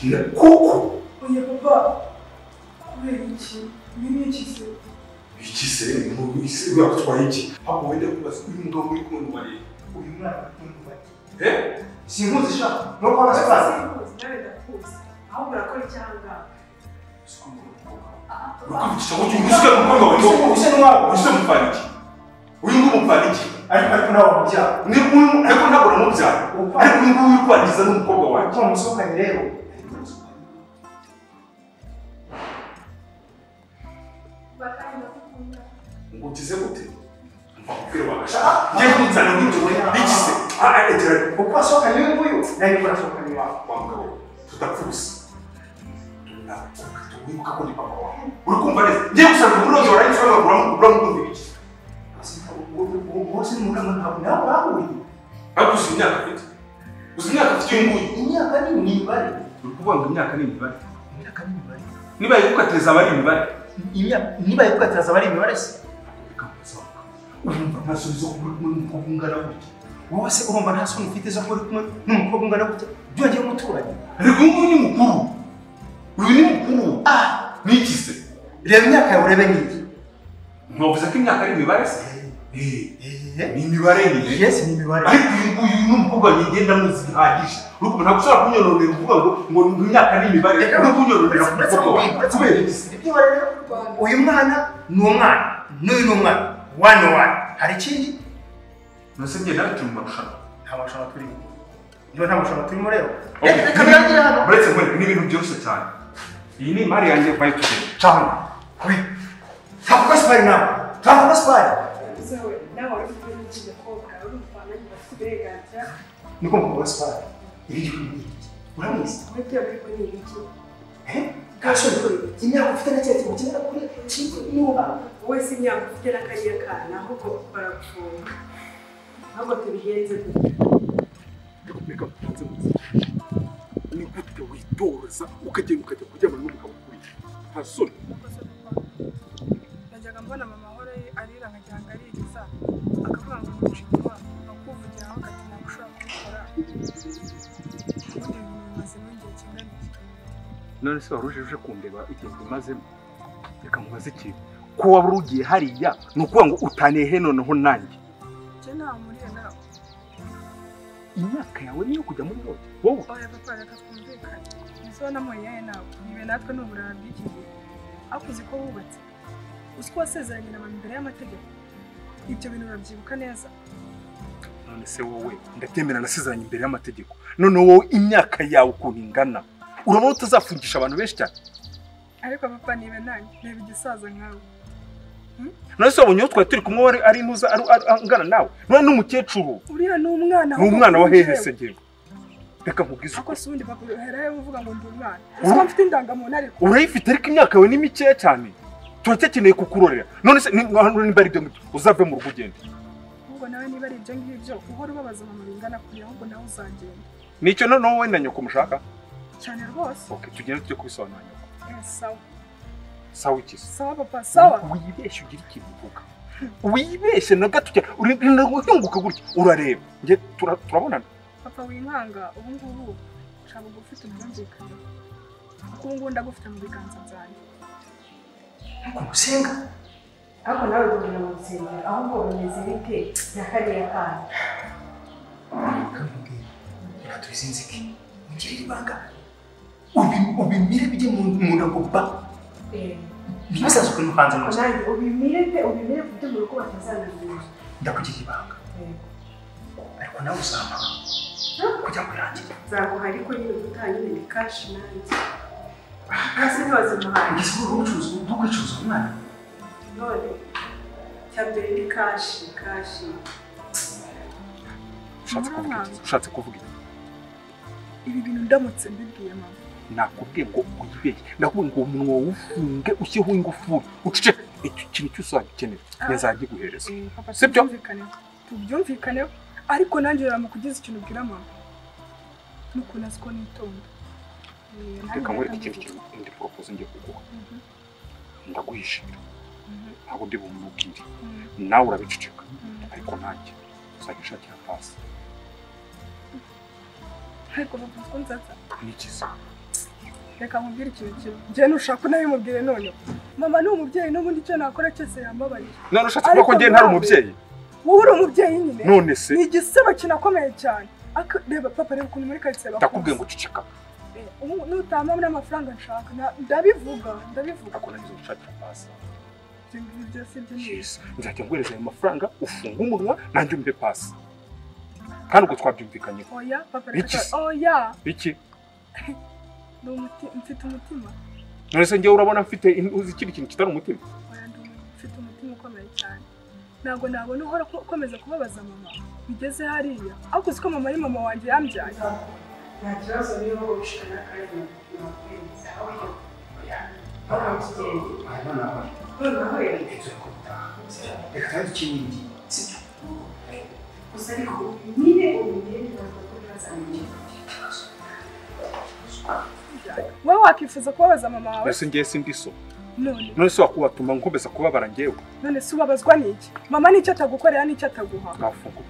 Kuko oya papa kubera iki ni iki se iki se isi yakutwaye iki ahubwo wenda kubaza uyu mugabo muri kumwe n'umubare uyu mwana n'umubare sinkuzi sha no kwa basipasi nawe ndakuzi ahubwo urakora icyanga ukavugisha ngo uyu mukobwa wawe use n'uwawe use mupfana iki uyu nguyu mupfana iki ariko nawe umubyara ni uyu ariko ntabwo uramubyara ariko uyu nguyu uri kwangiza n'umukobwa wanjye uko musohokanye rero ngo ukize gute mva kubwira wagasha ngiye kumuzana nk'ibyo iki se egera uko wasohokanye uyu nguyu nawe niko nasohokanye iwawe wa mugabo tudapfa ubusa wibuka ko ni papa wawe uri kumva neza ngiye gusanga uburozi warangiza uramukunda ibiki bose ni ntabwo nawe bahuriye ariko uzi imyaka afite uzi imyaka afite uyu nguyu imyaka ni imibare uri kuvuga ngo imyaka ni imibare imyaka ni imibare niba yikukateza aba ari imibare niba yikukateza aba ari imibare se urumva nta soni zo kuba uri kumwe n'umukobwa ungana gutya wowe se urumva nta soni ufite zo kuba uri kumwe n'umukobwa ungana gutya byongeye umuturanyi ariko uyu nguyu ni mukuru uyu ni mukuru ni iki se reba imyaka yawe urebe n'iyi ntiwavuze ko imyaka ari imibare se ni imibare nyine yes ni imibare ariko uyu nguyu ni umukobwa ngenda muzi bihagije urumva ntabwo ushobora kunyoronera uvuga ngo imyaka ni imibare uri kunyoronera ku mukobwa wawe kubera iki se ibyo rero uyu mwana ni umwana n'uyu ni umwana one one hari ikindi nose njye nawe turi mu marushanwa nta marushanwa turimo niba nta marushanwa turimo rero reka birangire hano uretse nkwereke ni ibintu byoroshye cyane iyi ni imari yanjye vayi tugenda cyane we ntabwo sipari nawe ntabwo sipari zawe nawe wari ufite n'iki mukobwa urumva nanjye bafite uburenganzira niko mukobwa sipari ibi ni iki uramuzi wowe byo birimo ni ibiki gasore imyaka ufite na cya ukenera kuri kimwe n'uba wowe si imyaka ufite n'akariya kana ahubwo baragufunga ahubwo tubigenze gutya reka mpanze muzi ni gute witoza ukagenda ukajya kuryamana n'umugabo ukuriye nta soni najyaga mbona mama ahora arira nkagira ngo aririza akavuga ngo muca inyuma akuvugiraho agati ntabwo ushobora kubikora ubundi bimazemo igihe kingana iki none se wari uje kundeba igihe bimazemo reka nkubaze ikintu ko waba urugiye hariya ni ukuvuga ngo utaniye he noneho nanjye njye ntawe muriye nawe imyaka yawe niyo kujya muri rote wowe oya papa reka twumvikane ese wanamuriye he nawe nibe natwe ni uburara bw'iki gihe ariko uzi ko wubatse uzi ko wasezeranye na mama imbere y'amategeko ibyo bintu urabyibuka neza none se wowe ndabyemera nasezeranye imbere y'amategeko none wowe imyaka yawe ukuntu ingana urabona utazafungisha abantu benshi cyane ariko papa nibe nanjye reba igisaza nkawe none se wabonye uwo twari turi kumwe wari ari ntuza angana nawe none n'umukecuru uriya ni umwana ni umwana wa hehe se ngewe reka nkubwize ariko si ubundi papa uherayo uvuga ngo ndi umwana uzi ko mfite indangamuntu ariko urayifite ariko imyaka yawe ni mikeya cyane turacyakeneye kukurorera none se niba ari ibyo ngibyo uzave mu rugo ugende ahubwo nawe niba ari ibyo ngibyo uhora ubabaza mama bingana kuriya ahubwo nawe uzagenda nicyo noneho wowe na nyoko mushaka cyane rwose okay tugende tujye kubisobanura nyoko sawa sawa iki sawa papa sawa wibeshye ugira ikintu uvuga wibeshye na gato uringuka gutya urareba nge turabonana papa winkanga ubu ngubu nshaka gufite ubwumvikane kuko ubu ngubu ndagufite mu biganza byanjye ukuntu usenga ariko nawe duhurira mu rusengero ahubwo bimeze bite na kariya kana kamubwira reka tubizinzike ungirire ibanga ubimire bijye mu nda ngo ba ntibisazuke no hanze nose nanjye ubimire pe ubimire ku buryo mu rugo batazanabimenya ndakugirira ibanga ariko nawe uzampa kugira ngo irangire nzaguha ariko nyine ubutaha nyine ni kashi nanjye hasi ntiwazimuhaye ugeze ubu ubucuruzi bwo kwicuruza umwana none cya mbere ni kashi kashi ushatse kuvuga iki ibi bintu ndamutse mbibwiye mama nakubwiye ngo wibeshye ndakubwiye ngo umunwa ufunge ushyireho ingufuri uceceke icyo kintu cyose wagikenera nzagiguhereza sibyo tubyumvikaneho ariko nanjye uramukugize ikintu ubwira mama n'ukuntu azi ko nitonda reka nkwereke ikindi kintu indi poropoze ngiye kuguha ndaguhishira ntabwo ndi bumubwire nawe urabiceceka ariko nanjye uzajya ushakira pasi ariko papa ko nzaza n'ikiza Reka nkubwire ikintu kimwe. Njye nushaka unabimubwire none. Mama ni umubyeyi n'ubundi icyo nakora cyose yambabarira. None ushatse kuvuga ko njye ntari umubyeyi? Wowe uri umubyeyi nyine. None se ni igisebo kinakomeye cyane. Reba papa, reba ukuntu muri karitsiye bakuzi. Ndakubwiye ngo uceceka. Nutampa n'amafaranga nshaka, ndabivuga. Ako nagize gushakira pasi. Ibyo si byo neza. Nzajya nguhereza ayo mafaranga ufunge umunwa nanjye umpe pasi. Kandi ubwo twabyumvikanyeho. Oya papa, reka oya. Iki? Mfite umutima. None se njyewe urabona mfite uzi ikindi kintu kitari umutima? Oya, mfite umutima ukomeye cyane. Ntabwo nabona uhora ukomeza kubabaza mama bigeze hariya. Ariko uzi ko mama ari mama wanjye yambyaye. Nta kibazo niba ubishaka kandi nakwemeza. Oya, noneho rero reka dukine sibyo? Gusa ariko nyine ubimire ntabwo ntazamenye ikibazo. Wowe wakifuza kubabaza mama wawe? Ese ngiye sindi so. None se wakubatuma nkomeza kubabara njyewe? None se ubabazwa n'iki? Mama nicyo atagukorera nicyo ataguha. Ngafunga.